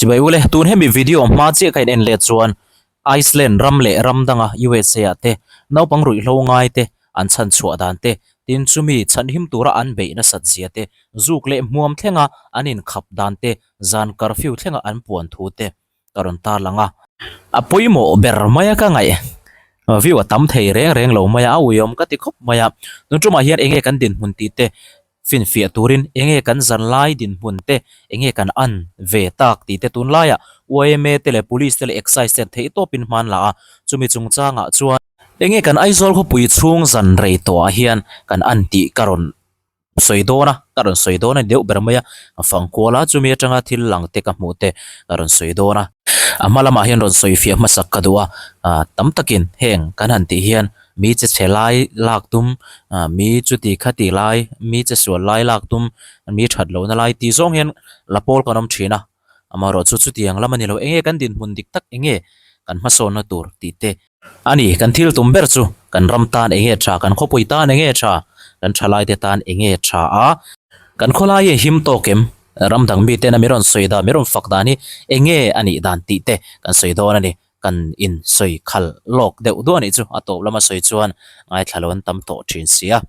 Chibai ule, tun hemi video hma chiah ka in en let chuan Iceland ram leh ram danga USA ah te naupang ruihhlo ngai te an chhan chhuah dan te, tin chumi chhanhim tura an beih nasat zia te, zuk leh hmuam thlenga an inkhap dan te, zan curfew thlenga an puan thu te ka rawn tarlang a. A pawimawh ber mai a ka ngaih view a tam thei reng reng lo mai a, a uiawm ka ti khawp mai a. Tun tumah hian enge kan dinhmun tih te finfiah turin enge kan zanlai dinhmun te, enge kan an ve tak tih te tunlaiah yma te leh Police te leh Excise ten theihtawpin hman la a, chumi chungchangah chuan enge kan Aizawl khawpui chhung zan rei tawhah hian kan an tih ka rawn sawi dawn a, ka rawn sawi dawn a ni deuh ber mai a, fangkual a chumi atanga thil lang te ka hmuh te ka rawn sawi dawn a. A hma lamah hian rawn sawi fiah hmasak ka duh a, tam takin heng kan han tih hian Mi che chhe lai lak tum, mi chuti khati lai, mi che sual lai lak tum, mi that lohna lai tih zawng hian la pawl kan awm thin a. Amaherawh chu chutiang lam a ni lo, enge kan dinhmun dik tak enge kan hmasawnna tur tih te a ni. Kan thil tum ber chu kan ram tan enge tha, kan khawpui tan enge tha, kan thalaite tan enge tha a, kan khawlai hi him tawk em, ram dang miten a mi rawn sawi dan, mi rawn fak dan hi enge a nih dan tih te kan sawi dawn a ni. Kan in sawi khal lawk deuh duah anih chu a tawp lama sawi chuan ngaithla lo an tam tawh thin si a.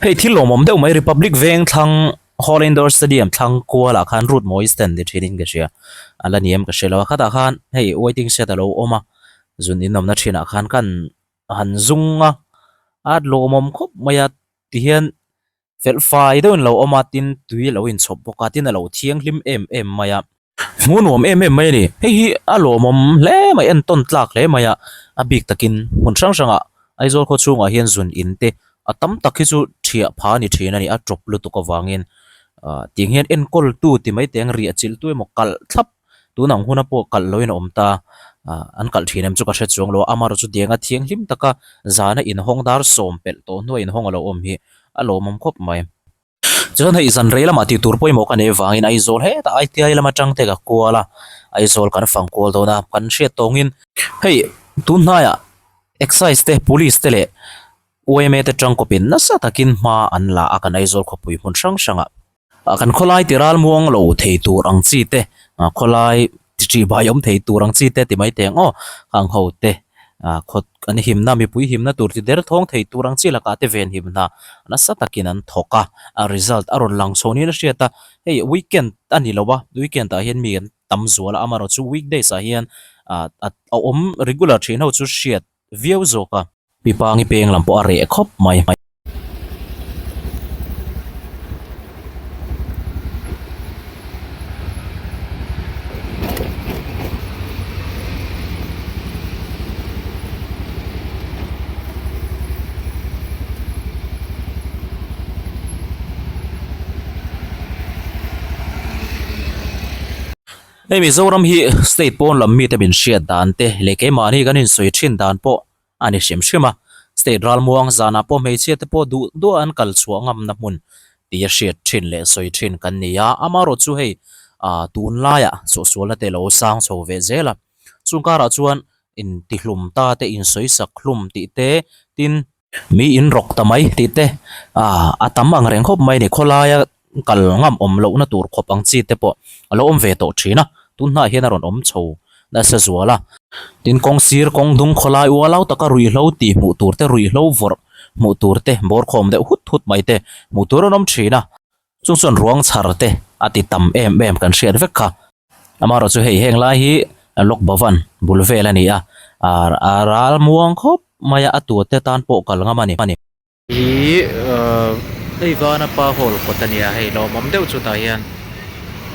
Hei thil lawmawm deuh mai Republic Veng thlang Hall Indoor Stadium thlang kualah khan route mawi stand ni thin in ka hria a la ni em ka hre lo a khatah khan hei waiting shed a lo awm a zun in awmna thinah khan kan han zung a a lawmawm khawp mai a tihian felh fai deuhin lo awm a tin tui a lo inchhawp bawk a tin a lo thianghlim em em mai a. Hmuh nuam em em mai a ni. Hei hi a lawmawm hle mai entawn tlak hle mai a, a bik takin hmun hrang hrangah Aizawl khaw chhungah hian zun in te a tam tak hi chu thiah pha a ni thin a ni, a tawp lutuk avangin ah tiang hian enkawl tu ti mai teng riah chilh tu emaw kalh thlap tun ang huna pawh kalh loin a awm ta ah an kalh thin em chu ka hre chuang lo a, amaherawhchu chu tianga thianghlim taka zana inhawng dar sawm pelh tawh hnuai inhawng a lo awm hi a lawmawm khawp mai. Chuan hei zan rei lamah tih tur pawimawh ka neih avangin Aizawl hetah ITI lam atang te ka kual a, Aizawl kan fang kual dawn a, kan hriat tawngin hei tun hnaiah Excise te, Police te leh yma te tangkawpin nasa takin hma an la a kan Aizawl khawpui hmun hrang hrangah. Kan khawlai ti ralmuang lo thei tur ang chi te, khawlai ti ṭih bai awm thei tur ang chi te ti mai teh ang aw, khang ho te khaw an himna mipui himna tur ti der thawng thei tur ang chi lakah te ven himna nasa takin an thawk a, a result a rawn lang chho niin a hriat a, hei weekend a ni lo a, weekend ah hian mi an tam zual a, amaherawhchu weekdays ah hian a awm regular thin ho chu hriat viau zawk a. Pipangi peng lam pawh a reh khawp mai. Hei Mizoram hi state pawn lam mite min hriat dan te leh keimahni kan insawi thin dan pawh a ni hrim hrim a, state ralmuang zanah pawh hmeichhia te pawh duh duh an kal chhuah ngamna hmun tih a hriat thin leh sawi thin kan ni a, amaherawh chu hei ah tunlaiah chawhsualna te lo sang chho ve zel a, chung karah chuan intihlum ta te insawisak hlum tih te tin mi inrawk ta mai tih te ah a tam ang reng khawp mai a ni khawlaia kal ngam awm lohna tur khawp ang chi te pawh a lo awm ve tawh thin a, tun hnaiah hian a rawn awm chho nasa zual a. Tin kawng sir kawng dung khawlai ualau taka ruihhlo tih hmuh tur te ruihhlo vawrh hmuh tur te bawr khawm deuh hut hut mai te hmuh tur an awm thin a, chung chuan ruang chhar te a ti tam em em kan hriat vek kha. Amaherawhchu chu hei heng lai hi Lok Bhavan bul vel a ni a, a ral muang khawp mai a, a tuate tan pawh kal ngam a ni. Hi hei vana pa hall kawt a nia hei lawmawm deuh chu tah hian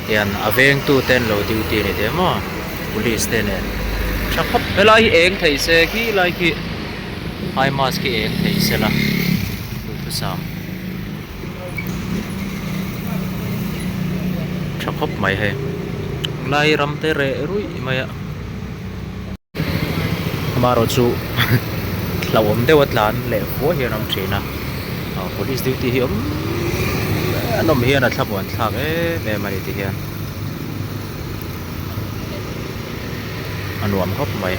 hian a vengtu te an lo duty a ni teh maw police te nen tha khawp helai hi eng thei se khi lai khi high mast khi eng thei se la duhthusam tha khawp mai hei lai ram te reh ruih mai a. Amaherawh chu hlauhawm deuh a tlan leh fua hian a awm thin a aw police duty hi awm an awm hian a thlamuan thlak em em a ni ti hian a nuam khawp mai.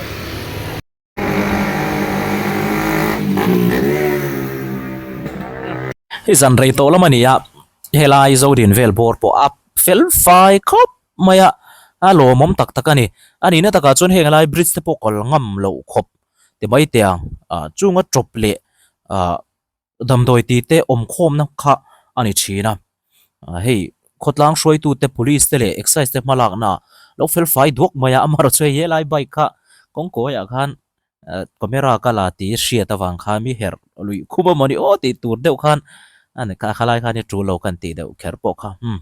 Hei zan rei tawh lam a ni a helai Zodin vel bawr pawh a fel fai khawp mai a. A lawmawm tak tak a ni. A nihna takah chuan heng lai bridge te pawh kal ngam loh khawp ti mai teh ang. Ah chunga tawp leh ah damdawi tih te awm khawmna kha a ni thin a. Ah hei khawtlang hruaitu te police te leh excise te hma lakna ah lo fel fai duak mai a, amaherawhchu hei helai bike kha kawngkawi ah khan camera ka la tih hriat avang khan mi herh luih khup a mawni aw tih tur deuh khan a ni kha khalai khan i tul lo kan tih deuh kher pawh kha umm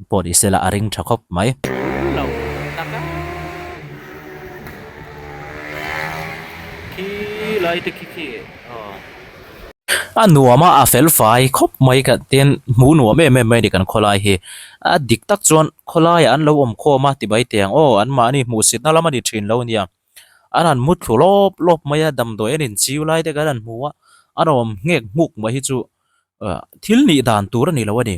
pawh ni sela a ring tha khawp mai. Lo tak a khi lai te khi khi aw. A nuam a a fel fai khawp mai ka tin hmuh nuam em em mai a ni kan khawlai hi a dik tak chuan khawlaiah an lo awm khawm a ti mai teh ang aw an mahni hmuhsitna lam a ni thin lo nia. An han mu thlu lawp lawp mai a, damdawi an inchiu lai te kan han hmu a, an awm nghek nghuk mai hi chu ah thil nih dan tur a ni lo a ni.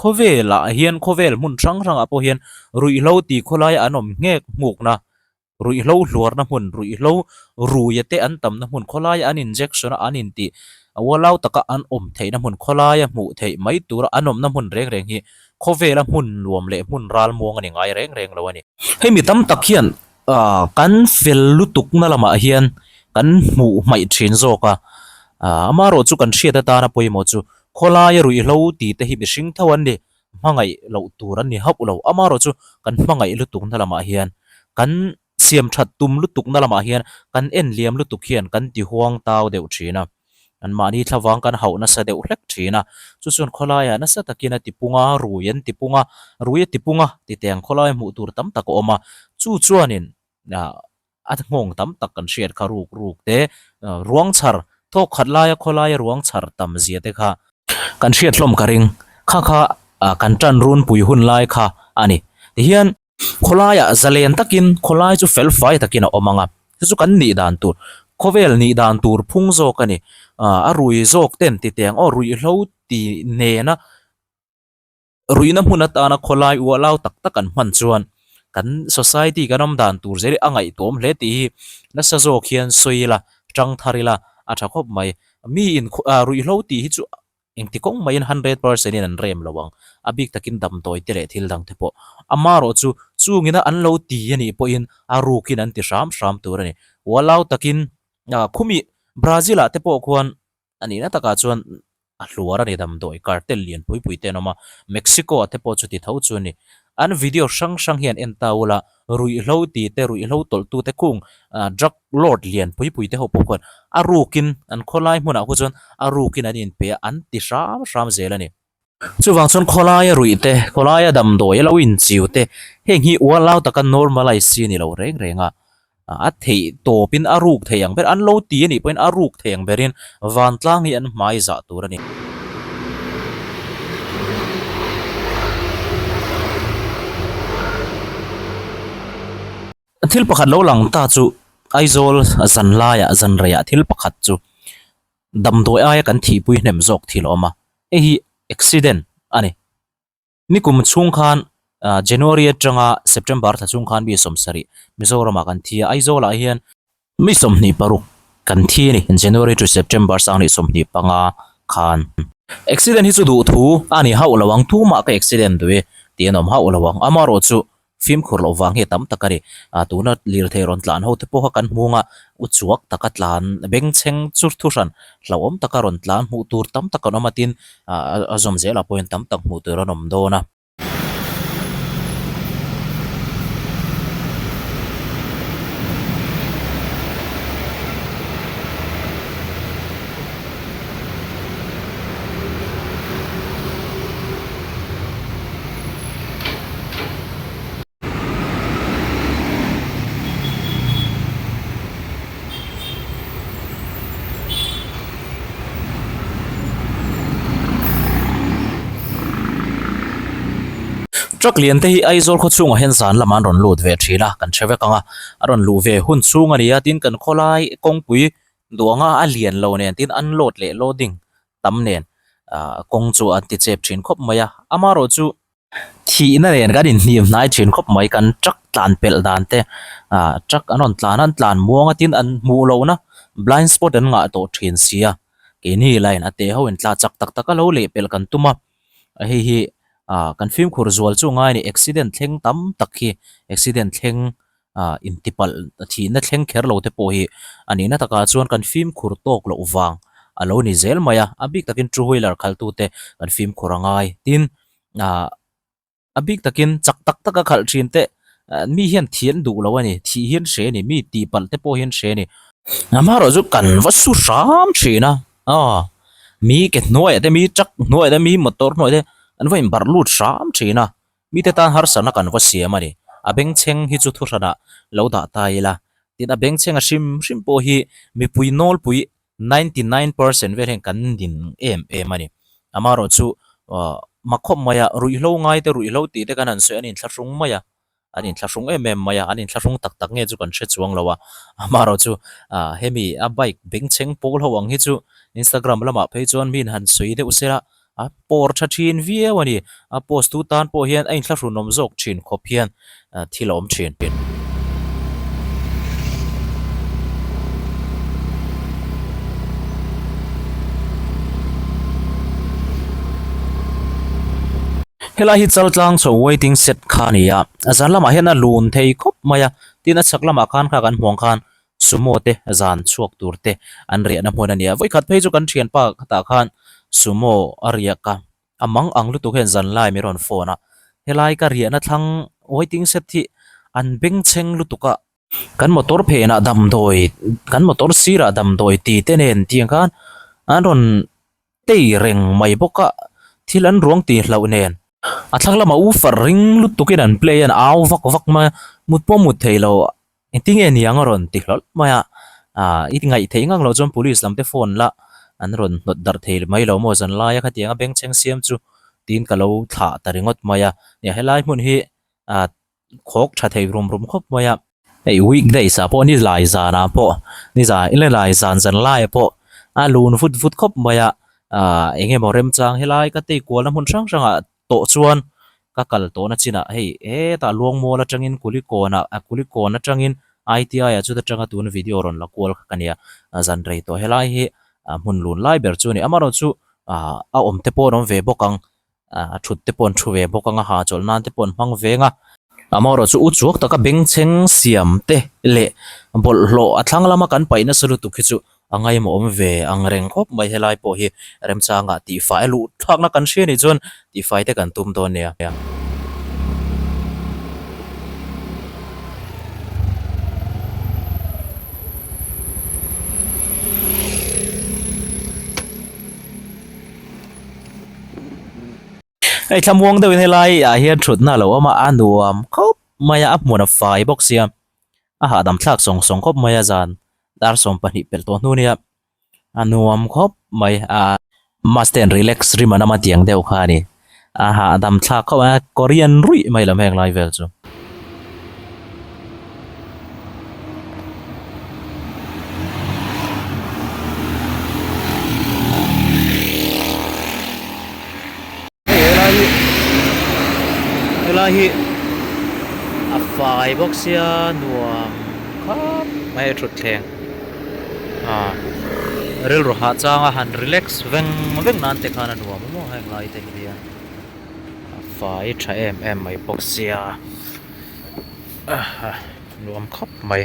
Khawvelah hian khawvel hmun hrang hrangah pawh hian ruihhlo ti khawlaia an awm nghek nghukna, ruihhlo hluarna hmun, ruihhlo ruia te an tamna hmun, khawlaia an injection a an intih ualau taka an awm theihna hmun, khawlaia hmuh theih mai tura an awmna hmun reng reng hi khawvela hmun nuam leh hmun ralmuang a ni ngai reng reng lo a ni. Hei mi tam tak hian Aaa kan fel lutuk na lamah hian kan hmuh hmaih thin zawk a, aaa amaherawh chu kan hriat atana pawimawh chu khawlaia ruihhlo tih te hi mihring tho an ni, hmangaih loh tur an ni hauh lo, amaherawh chu kan hmangaih lutuk na lamah hian kan siam that tum lutuk na lamah hian kan en liam lutuk hian kan ti huang tau deuh thin a. An mahni thlavang kan hauh nasa deuh hlek thin a, chu chuan khawlaiah nasa takin a tipung a, rui an tipung a, rui a tipung a ti teng khawlai hmuh tur tam tak a awm a, chu chuanin a nghawng tam tak kan hriat kha ruk ruk te, ruang chhar thawk khat laia khawlaia ruang chhar tam zia te kha kan hriat hlawm ka ring, kha kha kan tan runpui hun lai kha a ni. Tihian. Khawlaiah zalen takin khawlai chu fel fai takin a awm ang a, chu chu kan nih dan tur, khawvel nih dan tur phung zawk a ni. Aaa a rui zawk ten ti teh ang aw ruihhlo ti nena ruihna hmun atana khawlai ualau tak tak an hman chuan kan society kan awm dan tur zel hi a ngaihtuahawm hle tih hi nasa zawk hian sawi ila, tang thar ila a tha khawp mai. Mi in ruihhlo tih hi chu Engti kawng maiin 100% in an rem lo ang, a bik takin damdawi te leh thil dang te pawh. Amaherawh chu, chungina an lo ti a nih pawhin a rukin an ti hram hram tur a ni. Ualau takin khumi Brazil ah te pawh khuan a nihna takah chuan a hluar a ni damdawi cartel lian pui pui te an awm a, Mexico ah te pawh chuti tho chu a ni. An video hrang hrang hian en ta ula, ruihhlo ti te, ruihhlo tawlhtu te kung drug lord lian pui pui te ho pawh khuan a rukin an khawlai hmunah khu chuan a rukin an inpe a, an ti hram hram zel a ni. Chuvang chuan khawlaia ruih te, khawlaia damdawi a lo inchiu te, heng hi ualau taka normalise chi a ni lo reng reng a, a theih tawpin a ruk thei ang ber, an lo ti a nih pawhin a ruk thei ang berin vantlang hi an hmai zah tur a ni. Thil pakhat lo lang ta chu Aizawl zan laiah zan reiah thil pakhat chu damdawi aia kan thihpui hnem zawk thil a awm a, hei hi accident a ni. Nikum chhung khan January atanga September thla chhung khan mi 70 Mizoramah kan thi a, Aizawlah hian mi 26 kan thi a ni, January to September 2025 khan. Accident hi chu duh thu a ni hauh lo ang, tumah ka accident duh e tih an awm hauh lo ang, amaherawh chu Fimkhur loh vang hi a tam tak a ni. Ah tuna lirthei rawn tlan ho te pawh kha kan hmung a, u chuak taka tlan bengchheng chu thu hran hlauhawm taka rawn tlan hmuh tur tam tak an awm a tin ah a zawm zelah pawhin tam tak hmuh tur an awm dawn a. Truck lian te hi Aizawl khaw chhungah hian zan lamah an rawn lut ve thin a, kan hre vek ang a, a rawn luh ve hun chhung a ni a, tin kan khawlai kawngpui duanga a lian lo nen tin unload leh loading tam nen ah kawng chu an ti chep thin khawp mai a, amaherawh chu thihna nen kan inhnim hnai thin khawp mai kan truck tlan pelh dan te ah truck an rawn tlan a an tlan muang a tin an hmuh lohna blind spot an ngah tawh thin si a keini line a te ho in tla chak tak tak a lo leh pelh kan tum a hei hi. Ah kan fimkhur zual chu ngai a ni accident thleng tam tak hi accident thleng ah intipalh thihna thleng kher lo te pawh hi a nihna takah chuan kan fimkhur tawk loh vang a lo ni zel mai a, a bik takin two wheeler khaltu te kan fimkhur a ngai tin ah a bik takin chak tak taka khalh thin te mi hian thih an duh lo a ni thih hi an hre a ni mi tihpalh te pawh hi an hre a ni. Amaherawh chu kan va su hram thin a aw mi ke hnuaiah te mi truck hnuaiah te mi motor hnuaiah te an va inbarh lut hram thin a mite tan harsatna kan va siam a ni a bengchheng hi chu thuhranah lo dah ta ila tin a bengchheng a hrim hrim pawh hi mipui nawlpui 99 percent vel hian kan din em em a ni. Amaherawh chu aw mak khawp mai a, ruihhlo ngai te ruihhlo tih te kan han sawi an inthlahrung mai a, an inthlahrung em em mai a, an inthlahrung tak tak nge chu kan hre chuang lo a. Amaherawh chu ah hemi a bike bengchheng pawl ho ang hi chu Instagram lamah phei chuan mi in han sawi deuh sela a pawr tha thin viau a ni. A post tu tan pawh hian a inthlahrunawm zawk thin khawp hian thil a awm thin. Helai hi Chaltlang chho waiting shed kha a ni a, zan lamah hian a lun thei khawp mai a, tin a chhak lamah khan kha kan hmuh ang khan Sumo te zan chhuak tur te an riahna hmun a ni a, vawikhat phei chu kan thianpa khatah khan Sumo a riak a, a mang ang lutuk hian zan lai min rawn phone a, helai ka riahna thlang waiting shed hi an bengchheng lutuk a, kan motor phenah damdawi kan motor sirah damdawi ti te nen tiang khan an rawn tei reng mai bawk a, thil an ruang tih hlauh nen. A thlang lamah u far ring lutukin an play a, an au vak vak mai a, mut pawh mut thei lo. Engtinge niang a rawn ti hlawlh mai a, ah i ngaih theih ngang loh chuan police lam te phone la an rawn hnawt darh thei mai lo maw zan laia khatiang a bengchheng siam chu tiin ka lo thlah ta ringawt mai a, nia helai hmun hi ah khawk tha thei rum rum khawp mai a. Hei weekdays ah pawh ni lai zanah pawh ni zan ni lai zan zan laiah pawh a lun vut vut khawp mai a, ah eng emaw remchang helai ka tei kualna hmun hrang hrangah tawh chuan ka kal tawhna chinah hei hetah Luangmual atangin Kulikawnah a Kulikawn atangin ITI ah chuta tanga tuna video rawn la kual kha ka nia zan rei tawh helai hi hmun lun lai ber chu a ni amaherawhchu ah a awm te pawh an awm ve bawk ang a thut te pawh an thu ve bawk ang a hahchawlh nan te pawh an hmang veng a amaherawhchu u chuak taka bengchheng siam te leh bawlhhlawh a thlang lama kan paih nasa lutuk hi chu A ngaimawh awm ve ang reng khawp mai helai pawh hi remchangah tihfai a luh thlakna kan hria nih chuan tihfai te kan tum dawn nia. Hei thlamuang deuhin helai ah hian thutna a lo awm a, a nuam khawp mai a, a hmun a fai bawk sia, a hahdam thlak sawng sawng khawp mai a zan. Dar 12 pelh tawh hnu nia a nuam khawp mai a maste an relax rim an awm a tiang deuh kha a ni a hahdam thlak khawp mai a Korean ruih mai lam heng lai vel chu. Hei helai hi helai hi a fai bawk sia nuam khawp mai a thutthleng ah rilru hah changa han relax veng veng nan te khan a nuam a maw heng lai te hian a fai tha em em mai bawk sia ah nuam khawp mai.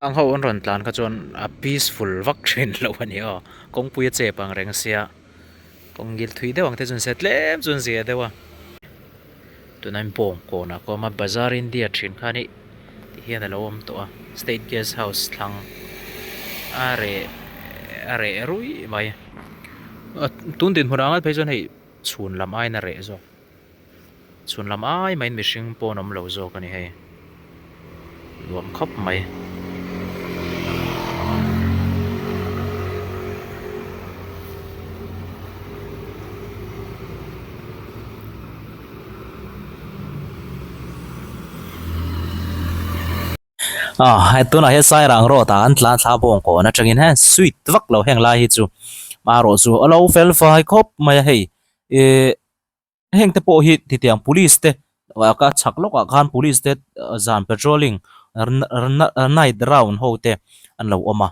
Ang ho an rawn tlan kha chuan a peaceful vak thin loh a ni aw kawngpui a chep ang reng sia kawng ngil thui deuh ang te chuan se tlem chuan zia deuh a tunah hian bawng kawnah ka awm a bazar India thin kha ni ti hian a lo awm tawh a state guest house thlang a reh a reh ruih mai tun dinhmun ah ngat phei chuan hei chhun lam aiin a reh zawk. Chhun lam ai maiin mihring pawh an awm lo zawk a ni hei nuam khawp mai. Ah hei tunah hian Sairang road ah an tlan thla bawng kawn atangin he sweet vak lo heng lai hi chu marawh chu a lo fel fai khawp mai a hei ih. Heng te pawh hi titiang police te Ka chhak lawkah khan police te zan patrolling night round ho te an lo awm a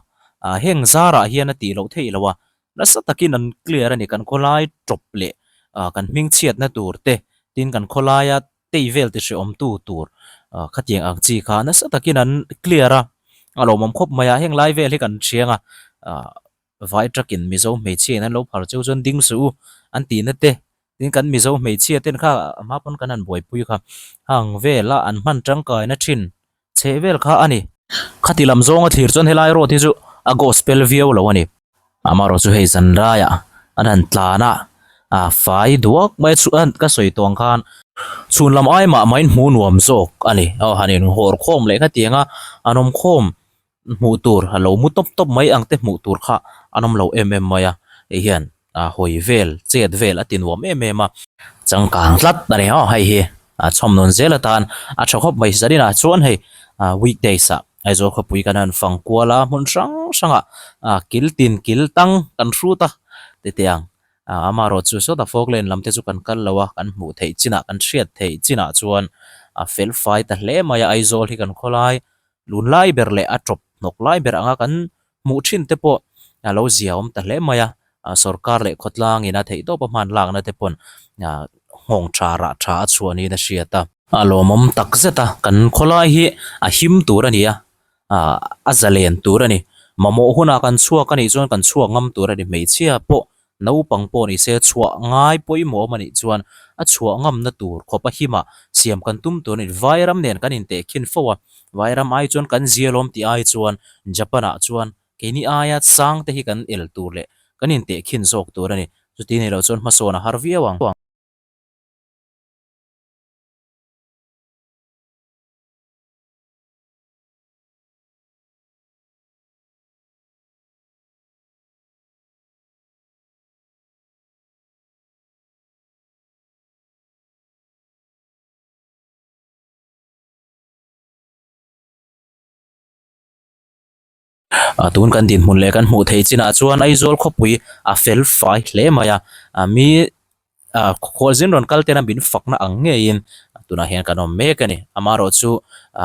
ah heng zarah hian a tih loh theih loh a nasa takin an clear a ni kan khawlai tawp leh ah kan hming chhiatna tur te tin kan khawlaia tei vel ti hreawm tu tur ah khatiang ang chi kha nasa takin an clear a a lawmawm khawp mai a heng lai vel hi kan thiang a ah vai truck in mizo hmeichhia in an lo phar cheu chuan ding suh u an tihna te tin kan mizo hmeichhia ten kha a hma pawn kan han buaipui kha hang vela an hman tangkaina thin chheh vel kha a ni. Khati lam zawnga thlir chuan helai road hi chu a gospel viau lo a ni. Amaherawh chu hei zan raiah an han tlan a, a fai duak mai a chuan ka sawi tawng khan chhun lam ai mah mahin hmuh nuam zawk a ni. Aw han inhawr khawm leh khatiang a an awm khawm hmuh tur a lo mu tawp tawp mai ang te hmuh tur kha an awm lo em em mai a, hei hian a hawi vel chet vel a ti nuam em em a. Changkang tlat a ni aw hei hi a chhawm nun zel atan a tha khawp mai zanin ah chuan hei weekdays ah Aizawl khawpui kan han fang kual a hmun hrang hrang ah a kil tin kil tang kan hrut a titiang amaherawh chu sawta Falkland lam te chu kan kal lo a kan hmuh theih chinah kan hriat theih chinah chuan a fel fai ta hle mai a Aizawl hi kan khawlai lun lai ber leh a tawp hnawk lai ber anga kan hmuh thin te pawh a lo zia awm ta hle mai a, sorkar leh khawtlang ina theih tawp a hman lakna te pawn nghawng tha rah tha a chhuah niin a hriat a. A lawmawm tak zet a, kan khawlai hi a him tur a ni a, a zalen tur a ni. Mamawh hunah kan chhuak a nih chuan kan chhuak ngam tur a ni, hmeichhia pawh Naupang pawh ni se chhuah ngai pawimawh awm a nih chuan a chhuah ngamna tur khawp a himah siam kan tum tur a ni. Vairam nen kan intehkhin fo a, Vairam ai chuan kan zialawm tih ai chuan Japan ah chuan keini aia sang te hi kan el tur leh kan intehkhin zawk tur a ni. Chuti ni loh chuan hmasawn a har viau ang. Tun kan dinhmun leh kan hmuh theih chinah chuan Aizawl khawpui a fel fai hle mai a, mi khualzin rawn kal tena min fakna ang ngeiin tunah hian kan awm mek a ni. Amaherawhchu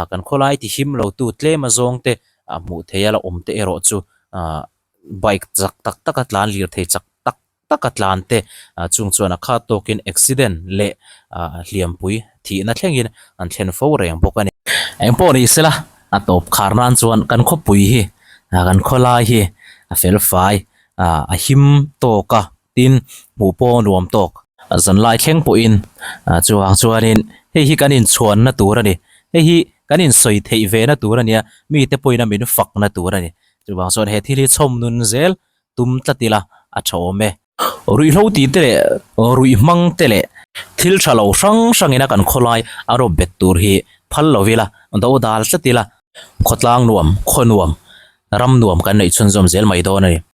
kan khawlai tihim lo tu tlem a zawng te hmuh theih a la awm te erawh chu bike chak tak tak a tlan lirthei chak tak tak a tlan te chung chuan a khat tawkin accident leh hliampui thihna thlengin an thlen fo reng bawk a ni. Engpawh ni sela a tawp khar nan chuan kan khawpui hi kan khawlai hi a fel fai a him tawk a tin hmuh pawh nuam tawk. Zanlai thleng pawhin chuvang chuanin hei hi kan inchhuanna tur a ni hei hi kan insawi theih ve na tur a nia mite pawhin a min fakna tur a ni. Chuvang chuan he thil hi chhawm nun zel tum tlat ila a tha awm e. Ruihhlo tih te leh ruih hmang te leh thil tha lo hrang hrang ina kan khawlai a rawp bet tur hi phal lo ila, do dal tlat ila, khawtlang nuam, khaw nuam, ram nuam kan neih chhunzawm zel mai dawn a ni.